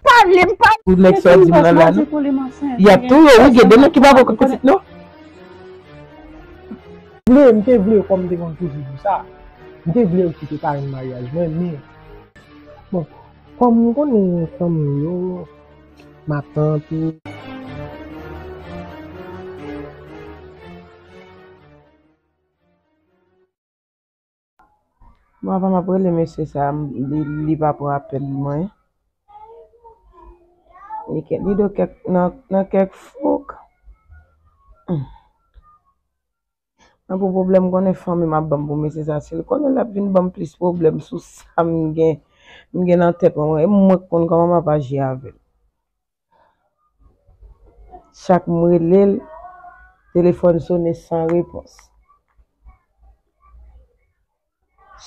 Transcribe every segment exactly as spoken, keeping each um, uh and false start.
pale, m pale. Pou nèg sa w di m nan la, non? Y ap touye w, wi, gen de nèg ki pa pran kont pitit, non. Vle, m te vle, kòm m te konn toujou di sa, m te vle yo kite parenn maryaj mwen, men, bon, kòm m konnen fanmi yo, matant ou. Bon, avan m ap rele mesye sa, m- li, li pa pran apèl mwen. Li ke- li do kèk, nan, nan kèk fouk. Hmm. Nan pou pwoblèm, konnen fanmi m ap ban m pou mesye sa. Si l konnen l ap vin ban m plis pwoblèm sou sa m gen, m gen nan tèt mwen, e mwen k konn kòman m ap aji avè l. Chak m rele l, telefòn sonnen san repons.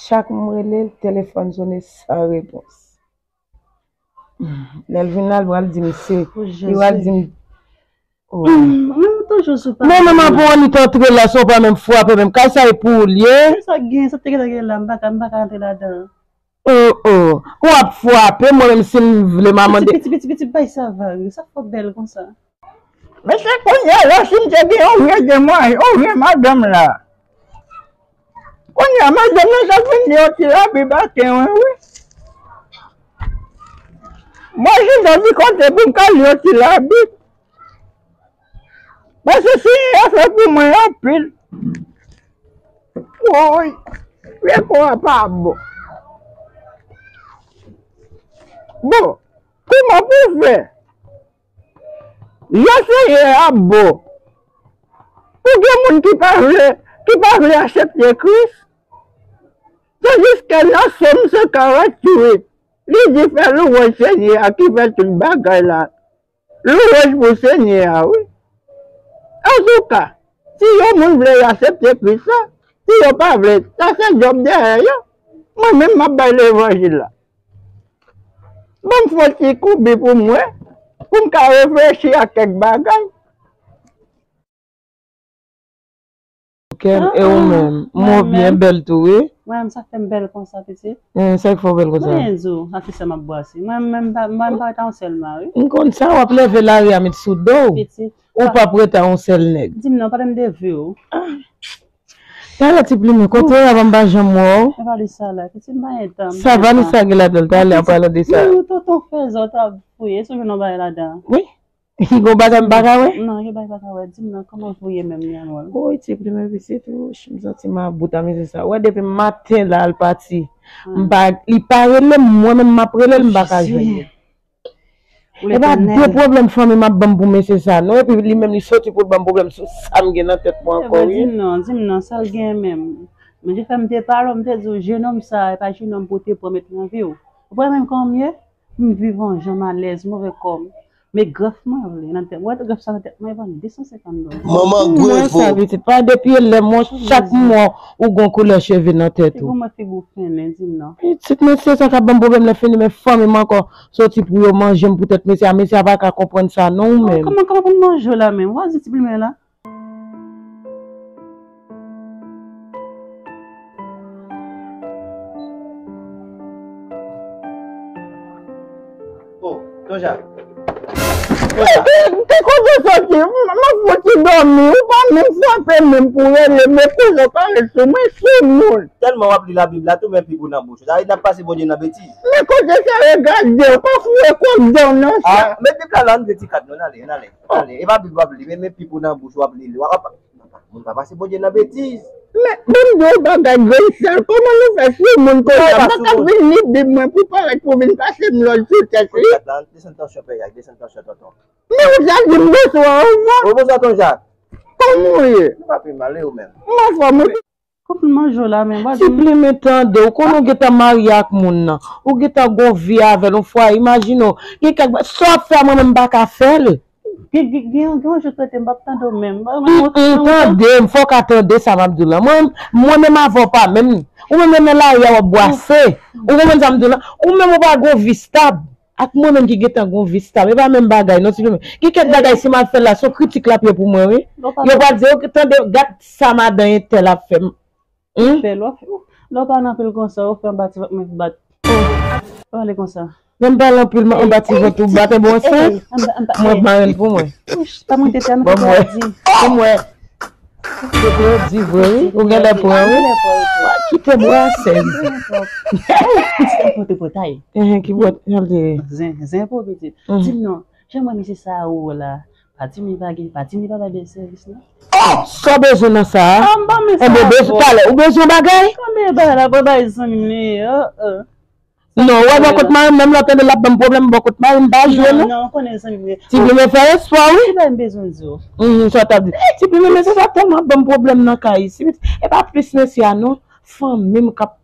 Chak m rele l, telefòn sonnen san repons. Lè l vin la, l pral di m se, li pral di m, oh. Mwen toujou sou pa. Men, men, mwen pou annik antre la, si w pa menm frape menm. Kay sa e pou ou l ye? Sa gen, sa te gentan gen la, m pa ka, m pa ka antre ladan. Oh, oh. Ou ap frape, mwen menm si m vle m a mande. Piti, piti, piti, piti, bay sa vag. Sa fò bèl konsa. Mesye, kounye a la, si m te gen yon vye demwazèl, yon vye madanm la. Kounye a, madanm nan t ap vin li yon ti Labib ak mwen, wi. Mwen jis anvi kote pou m ka li yon ti Labib. Paske Senyè a fè pou mwen anpil. Woy, vye kò a pa bon. Bon, kòman pou fè? Jan Senyè a bon. Pou gen moun ki pa vle, ki pa vle aksepte Kris. Tandiske nan Sòm san karant uit, li di fè lwanj Senyè a ki fè tout bagay la. Lwanj pou Senyè a, wi. Antouka, si yon moun vle yo aksepte Kris la, si yo pa vle, sa se djòb dèyè yo. Mwen menm m ap bay levanjil la. Ban m fè yon ti koubi pou mwen, pou m ka reflechi ak kèk bagay. Ok, e ou menm? Mwen byen bèl tou, wi. Mwen menm, sa fè m bèl konsa, pitit. Eh, sa k fè w bèl konsa? Mwen di w, a ki sa m ap bwase. Mwen menm, m pa, m pa, m pa ret a yon sèl mari. M konn sa, w ap leve lari a met sou do w. Pitit. Ou p ap ret a yon sèl nèg. Di m non, pale m de vi w. Ah. Talè ti plimen, kote w ye, m pa janm wè w. E valisa la, pitit, m pa gen tan. Sa valisa gen ladan l, talè, an palan de sa. Wi, tonton Fèzò t ap fouye, si w jwenn yon bagay ladan. Wi. Gon bagay m pa ka wè? Non, gen bagay pa ka wè. Di m non, kòman pou ye menm li anmòl? Woy, ti plimen pitit, wouch, m santi m about a mesye sa. Wè, depi maten la, l pati. M pa, li pa rele m, mwen menm m ap rele l, m pa ka jwenn li. E pa de pwoblèm fanmi m ap ban m pou mesye sa, non. Epi li menm li soti pou l ban m pwoblèm sou sa m gen nan tèt mwen ankò, wi. Di m non, di m non, sa l gen menm. Men je fè m te pale w, m te di w, jenòm sa, e pa jenòm pou w te pran met nan vi w. Ou pa menm kòman m ye? M viv yon jan m alèz, move kò m. Men grèf mwen vle nan tèt. Ou wè grèf sa nan tèt mwen, e vann de san senkant dola. Manman gwo sa, pitit, pa depi lè mwen, chak mwa, ou gon koulè cheve nan tèt ou. Figi mwen, figi w fennen, di m non. Pitit, mesye sa k ap ban m pwoblèm nan fini, men fanmi m ankò soti pou yo manje m poutèt mesye a. Mesye a pa ka konprann sa, non, ou menm. Kòman, kòman pou m manje w la menm? W a di ti plimen la? Oh, Tonja. Tonja. Te kote soti, m ap fouti dòmi, ou pa menm frape menm pou rele, men koze w pa ret sou mwen, sou moun. Tèlman w ap li Labib la, tou men pi gwo nan bouch ou. Sa vle di n ap pase Bondye nan betiz. Men kote sa regade, ou pa foure kòk dan w nan sa. Ah, men Bib la la, ann vle ti kad non, ann ale, ann ale, ann ale. E pa Bib w ap li, men, men Bib ou nan bouch ou ap li, li w ap, moun pa pase Bondye nan betiz. Men, ban m di w bagay, Graysel, kòman nou fè sou moun konsa? M pa ka vin li Bib mwen pou parèt pou vin pase m lòd sou tèt li. Desann tansyon, pè Jak, desann tansyon, tonton. Men ou sa di m bonswa, ou bon? Ou bonswa, ton Jak. Kòman w ye? M pa pi mal, e ou menm? M anfòm, wi. Kòman pou m manje w la menm, w a di m. Ti plimen, tande, ou konnen w gentan marye ak moun nan. Ou gentan gon vi avè l, yon fwaye, imajine w. Gen kèk ba-, sa w ap fè a, mwen menm m pa ka fè l. Gen, gen, gen, gen yon jou tande m p ap tande w menm. Mm, mm, tande m, fò w ka tande sa m ap di w la. Mwen, mwen menm avè w pa menm. Ou menm nan lari a w ap bwase. Ou konprann sa m di w la? Ou menm ou pa gon vi stab. Ak mwen menm ki gentan gon vi stab, e pa menm bagay non, ti plimen. Gen kèk bagay si m al fè l la, se yon kritik l ap ye pou mwen, wi. Yo pral di, "Oh, tande, gad sa madan entèl ap fè m." Hmm? Fè lè w, lè w pa nan pil konsa, ou fè anba ti vant mwen bat. Pale konsa. Lè m pale anpil, m anba ti vant ou bat, e bon ansent. Mwen, marenn pou mwen. Wouch, pa mwen te fè, nou Bon, te mwen. Di. Pou mwen. Se vre, di vre, wi. Ou gen lè pran, wi. Kite bwa sèz. Ti pote potay. Ehen, ki bwa, jan l te ye. Zen, zen pou pitit. Di m non, jan mwen misye sa ou la. Pa di m li pa gen, pa di m li pa bay bèl sèvis non. Oh, sa w bezwen nan sa a? Ah, m pa men sa. Enben, bezwen talè. Ou bezwen bagay? Konbyen bagay la, pa bay zanmi m li. Oh, oh. Non, wè, bò kot mari m, menm lè w tande l ap ban m pwoblèm, bò kot mari m, m pa jwe, non. Non, non, ou konnen zanmi m. Ti Pime fè espwa, wi. Ki bagay m bezwen di w? Mhm, sa w t ap di. Ti Pime, men se sa tèlman ap ban m pwoblèm nan kay isi. E pa plis mesye a, non. Fanmi m k ap.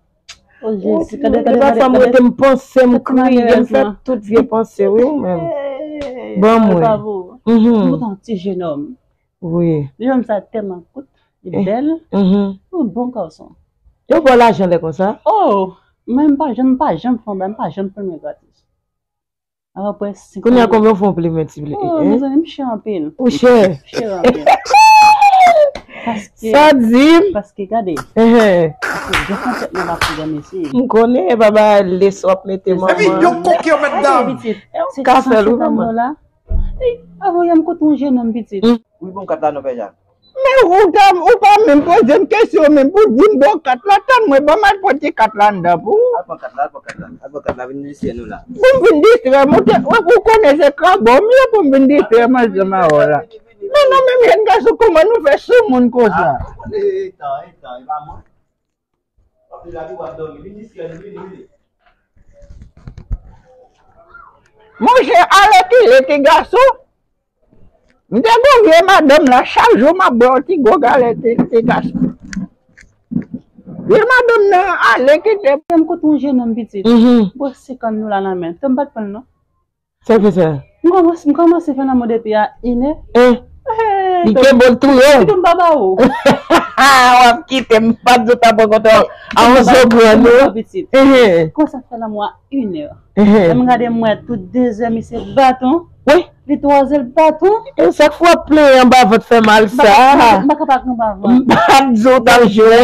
Oh, Jezi, gade, gade, gade, gade. Pafwa m rete, m panse, m kriye, m fè tout vye panse, wi, ou menm. Ban mwen. Mhm. M kontan ti jenòm. Wi. Li menm sa tèlman kout, li bèl, li bon gason. Yo ba w lajan lè konsa? Oh, mwen m pa janm, m pa janm fè yon bagay, m pa janm plimen gratis. Apa près senk. Kounye a konbyen w fè yon plimen ti plimen? Oh, mezanmi, m chè anpil. Ou chè? M chè anpil. Paske, sa w di m? Paske gade, paske jan kontrèt nan la kou granmesi. M konnen, e pa ba lès w ap mete manman. Epi yon koke yo mèt dam. Gade, pitit, se ka fè l, wi, manman. Ey, avoye m kote yon jenòm pitit. Wi, bon kat la non, Pè Jak. Men ou ta, ou pa menm poze m kesyon menm pou di m bon kat la, tann mwen, ban m al pote kat la anndan pou ou. Al pran kat la, al pran kat la, al pran kat la, vin distrè nou la. Pou m vin distrè m, ou te, ou, ou konnen se krabò m ye pou m vin distrè m ansanm avè w la. Men non, men jèn gason, kòman nou fè soumoun konsa? Ah, ou konnen, etan, etan, e pa mwen. Monchè, alèkile ti gason. M te gon vye madanm la, chak jou m ap bwè yon ti gwo galè ti, ti gason. Vye madanm nan ale kite m. M kote yon jenòm pitit. Mhm. Bwè senkant dola nan men. Tann m pa t pran l non. Sa fè sa? M kòmanse, m kòmanse fè lanmou depi a inè. Eh. Li kenbe l tou yo. Li tou m pa ba ou. W ap kite m pa t di w ta pran kontan a yon zo grann ou. Pitit. Konsa fè lanmou a inè. Lè m gade m wè tout dezè misye baton. Wi. Li twazè l baton. E sa k fè w ap plenyen anba vant fè mal sa? M pa ka pa anba vant. M pa t di w t ap jwe.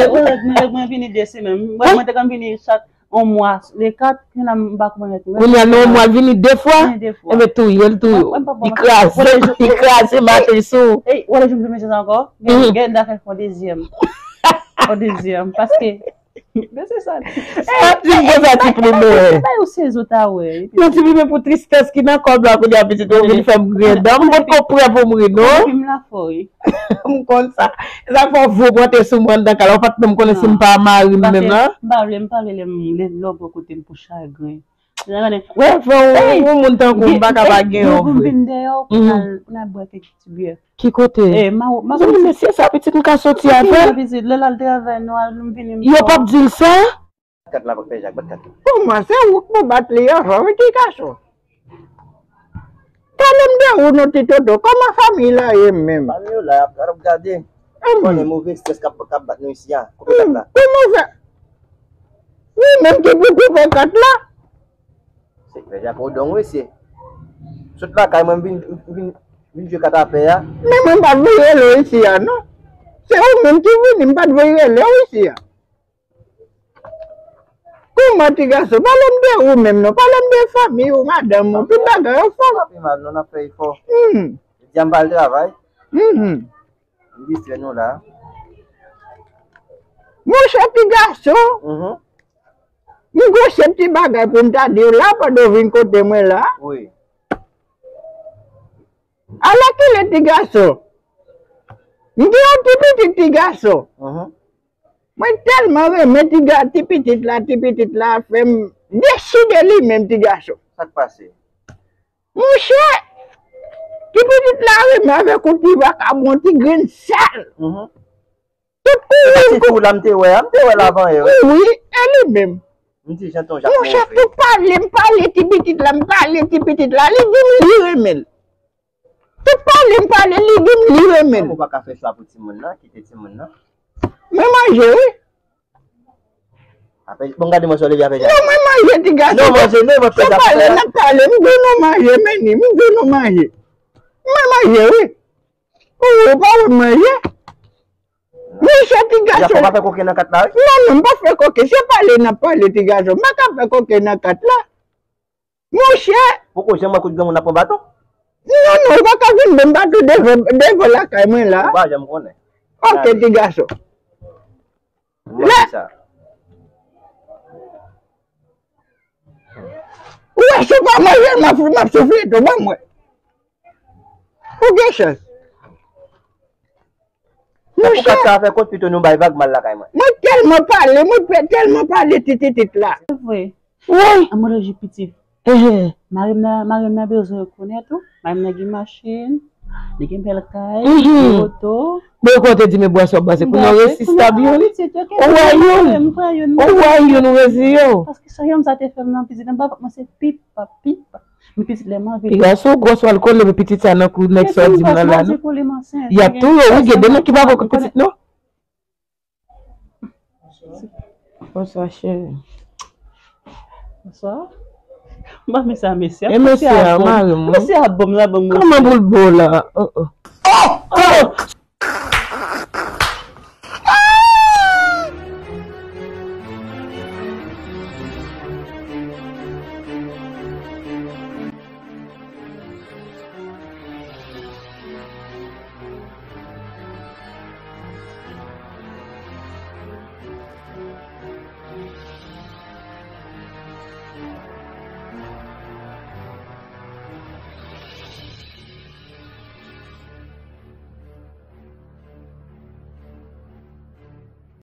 Mwen vini de semèn. Mwen te konn vini chak yon mwa, le kat, kounye a m pa konprann nèt. Kounye a nan yon mwa l vini de fwa? Vini de fwa. Enben touye l tou. Li kraze, li kraze matris ou. Ey, wè le jou m jwenn mesye sa ankò. Gen, gen dafè fè yon dezyèm. Yon dezyèm. Paske, men se sa. Sa di m konsa ti plimen. Bay ou sezi w ta wè. Yon ti plimen pou tristès ki nan kò m la kounye a pitit ou vin fè m griyen dan. M potko prè pou m ri non. Fim la fò wi. M konn sa. E sa k fè w vre w monte sou mwen anndan kay la. Ou pa t menm konnen si m pa mari m menm nan. M pa vle, m pa vle lè m, lè lè w bò kote m pou chagren. Wè, fè w, yon moun tankou m pa ka pa gen yon vre. Pou m vin dèyè w, pou n al, pou n al bwè kèk ti byè. Ki kote? Zanmi, mesye sa pitit m ka soti avè l. Pitit, lè l al travay, nou al, nou vini, m... Yo p ap di l sa? Bat kat la, pè Jak, bat kat la. Kòman se ou k pou bat li avan, wi, ti gason? Pale m de ou non, ti Toto. Kòman fanmi la ye menm? Fanmi yo la, y ap, y ap gade. Ou konnen move estrès k ap, k ap bat nou isi a. Koupe kat la. Kòman fè? Ou menm ki pou koupe kat la? Se pè Jak Odon wi se. Sot lakay mwen, m vin, m vin, vin jwe kat a pè a. Men mwen pa t voye rele w isi a non. Se ou menm ki vini, m pa t voye rele w isi a. Kòman ti gason? Pale m de ou menm non. Pale m de fanmi ou, madanm ou, tout bagay ou fè. Sa pi mal non, n ap fè efò. Hmm. Jodi a m pa al travay. Mhm. M distrè nou la. Monchè ti gason. Mhm. M gon sèt ti bagay pou m ta di w la pandan w vin kote mwen la. Wi. Alèkile ti gason. M gen yon ti pitit ti gason. Mhm. Mwen tèlman renmen ti ga-, ti pitit la, ti pitit la fè m deside li menm ti gason. Sa k pase? Monchè, ti pitit la renmen avèk yon ti vakabon, ti grenn sal. Mhm. Tout kouri. Se pa ti fi w la m te wè a, m te wè l avan yè, wi. Wi, e li menm. M di jan ton Monchè, tout pale, m pale ti pitit la, m pale ti pitit la, li di m li renmen l. Tout pale m pale, li di m li renmen l. Ou pa ka fè chwa pou timoun nan, kite timoun nan. Mwen manje, wi. Apre, bon, gade mwen sa w leve apre. Non, mwen manje, ti gason. Non, manje, non, mwen pale, n ap pale, m di nou manje, men ni, m di nou manje. Mwen manje, wi. Ou, ou pa wè m manje? Monchè, ti gason. Ou pa fè koke nan kat la, wi? Non, non, m pa fè koke. Se pale n ap pale, ti gason. M pa ka fè koke nan kat la. Monchè! Poko janm wè kote granmoun ap pran baton? Non, non, ou pa ka vin ban m baton devan, devan lakay mwen la. Ou pa janm konnen. Ok, ti gason. Ou wè, si w pa manje, m ap, m ap souflete w, ban mwen. Ou gen chans. Monchè, ou pa ka fè kont pito nou bay vag mal lakay mwen. Mwen tèlman pale, mwen tèlman pale tititit la. Se vre. Wi. An mwen lòt jou pitit. Ehe. Mari m nan, mari m nan bezwen rekonèt ou. Mari m nan gen machin, li gen bèl kay, gen oto. Bon, ou te di men bwa sou ap base. Kounye a w resi stab youn. Ou wè youn. Ou wè youn, ou resi yo. Paske sa yonm sa te fè m nan pitit, nan papa mwen se pipa, pipa. Men pitit lè m anvi. Piga sou gwòs w al kole men pitit sa nan kou nèg sa w di m nan la non. Y ap touye w wi, gen de nèg ki pa pran kont pitit non. Bonswa cheri. Bonswa. M pa men sa mesye. E mesye a mari m wi. Mesye a bon la, bon. Kòman pou l bon la? Oh, oh.